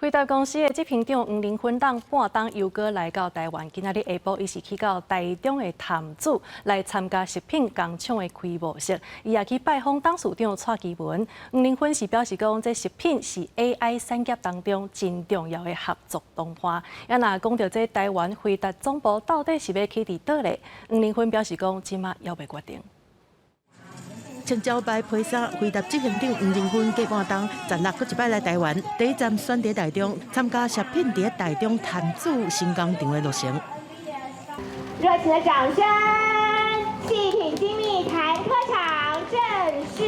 輝達公司的執行長黃仁勳等半冬又閣來到台灣，今仔日下晡伊是去到台中的潭子來參加食品工廠的開幕式，伊也去拜訪董事長蔡奇文。黃仁勳是表示講，這食品是 AI 產業當中真重要的合作同伴。啊，若講著這台灣輝達總部到底是欲起佇佗咧？黃仁勳表示講，這馬猶未決定。穿招牌皮衫，輝達執行長黃仁勳過半冬16閣一擺來台灣，第一站選佇台中參加食品佇台中潭子新工廠的落成。熱情的掌聲，矽品精密潭科廠正式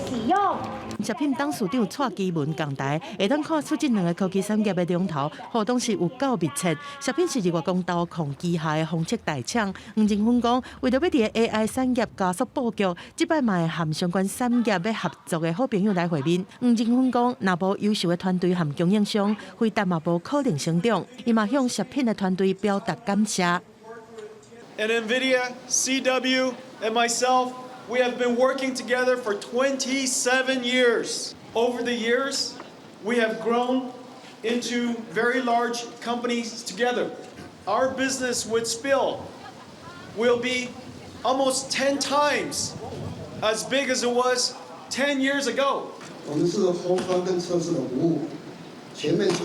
啟用。食品董事長蔡奇文仝台，會當看出這兩个科技產業的龍頭互動是有夠密切。食品是日月光投控旗下的封測大廠。黃仁勳講，為著欲佇 AI 產業加速布局，這擺嘛會和相關產業欲合作的好朋友來會面。黃仁勳講，若無優秀的團隊和供應商，輝達嘛無可能成長。伊嘛向食品的團隊表達感謝。 And NVIDIA, CW, and myself, we have been working together for 27 years. Over the years, we have grown into very large companies together. Our business with SPIL will be almost 10 times as big as it was 10 years ago. 我們是後端跟測試的服務，前面是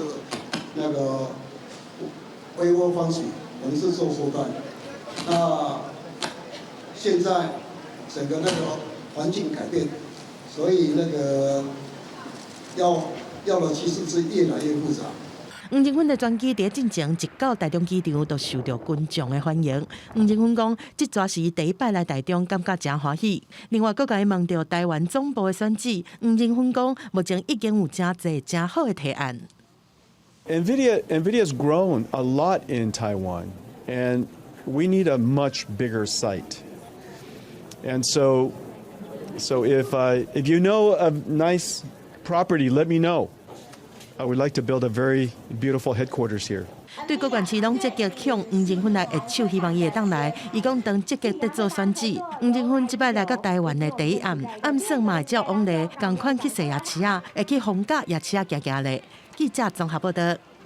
那個微波方式，我們是做後端。那現在整個那個環境改變，所以那個要的技術是越來越複雜。黃仁勳的專機佇進前一到台中機場，就受著群眾的歡迎。黃仁勳講，這逝是伊第一擺來台中，感覺誠歡喜。另外，閣共伊問著台灣總部的選址，黃仁勳講，目前已經有誠濟誠好的提案。 NVIDIA has grown a lot in Taiwan, and we need a much bigger site. And so if you know a nice property, let me know. I would like to build a very beautiful headquarters here. 對各縣市攏積極向黃仁勳來握手，希望伊會當來。伊講當積極佇做選址。黃仁勳這擺來到台灣的第一暗，暗算嘛會照往例仝款去踅夜市仔，會去逢甲夜市仔行行咧。記者綜合報道。